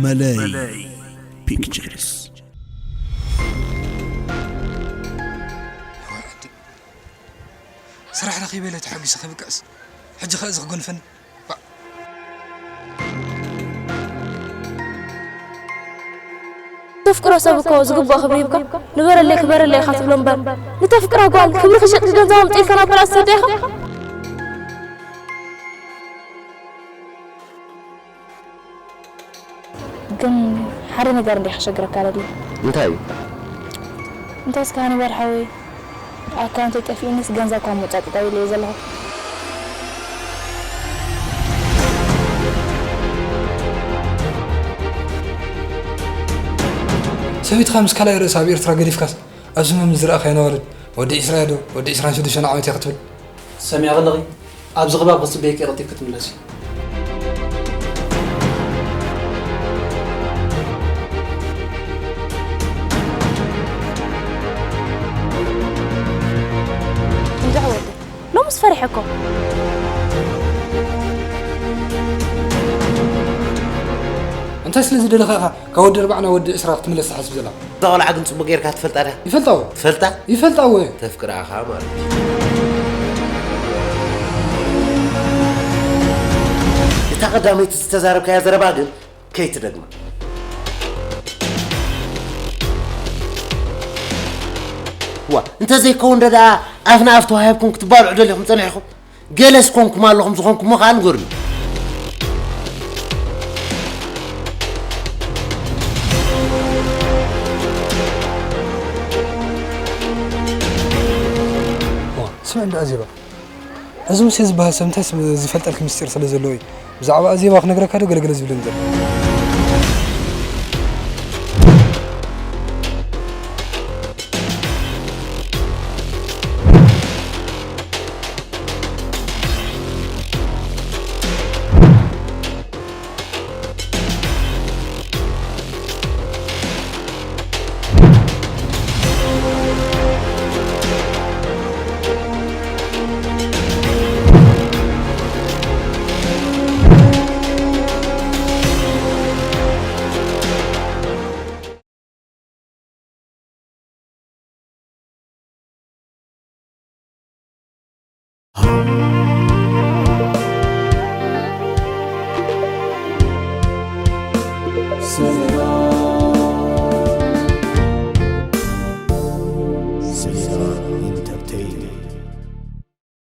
መለይ ፒክቸርስ። እዋይ ዓዲ፣ ስራሕ ረኺበ ኢለ ተሓጒሰ ክብቅዕስ፣ ሕጂ ኸ እዚ ክጎንፈኒ? ባእ። ተፍቅሮ ሰብ እኮ ዝግብኦ ክብሪ ሂብካ፣ ንበረለይ ክበረለይ ኢኻ ትብሎ እምበር፣ ንተፍቅራ ጓል ክብሪ ክሸጥ ገንዘብ ኣምጺእልካ ናብ ካልኣት ትሰዳ ኢኻ? ግን ሓደ ነገር እንዲየ ከሸግረካ ደልየ። እንታይ እዩ? እንታይ እስከ ሃኒ በርሃ ወይ ኣካውንተይ ጠፊኡንስ ገንዘብ ካብ ምውጻእ ጠጠው ኢለ እየ ዘለኹ። ሰበይትኻ ምስ ካልኣይ ርእሳ ኣብ ኤርትራ ገዲፍካስ ኣብዚ መምስ ዝረኣኻዮ ነዋልድ ወዲ ዒስራ እየ ዶ ወዲ ዒስራን ሽዱሽተን ዓመት እየ ክትብል? ትሰምዒ ከለኺ ኣብዚ ከባቢ ክጽበየኪ እየ ቀልጢፍኪ ክትምለሲ። እንድዒ ወደይ፣ ሎምስ ፈሪሐ እኮ። እንታይ ስለ ዝደለኻ ኢኻ ካብ ወዲ ኣርባዓ ናብ ወዲ ዕስራ ክትምለስ ትሓስብ ዘለኻ? እዛ ቆልዓ ግን ጽቡቕ ጌርካ ትፈልጣ ድያ? ይፈልጣ እወ። ትፈልጣ? ይፈልጣ እወ። ተፍቅራ ኢኻ ማለት እዩ። እታ ቀዳመይቲ ዝተዛረብካያ ዘረባ ግን ከይትደግማ። ዋ፣ እንተዘይከውን ዶ ደኣ ኣፍ ንኣፍ ተዋሂብኩም ክትባልዑ ደሊኹም ጸኒሕኩም? ገለስ ኮንኩም ኣለኹም፣ ዝኾንኩሞ ከኣ ንገሩኒ። ዋ፣ ስምዒ እንዳ ኣዜባ። እዚ ሙሴ ዝበሃል ሰብ እንታይ ስም ዝፈልጠልኪ ምስጢር ስለ ዘለዎ እዩ። ብዛዕባ ኣዜባ ክነግረካ ዶ ገለገለ ዝብለኒ ዘሎ?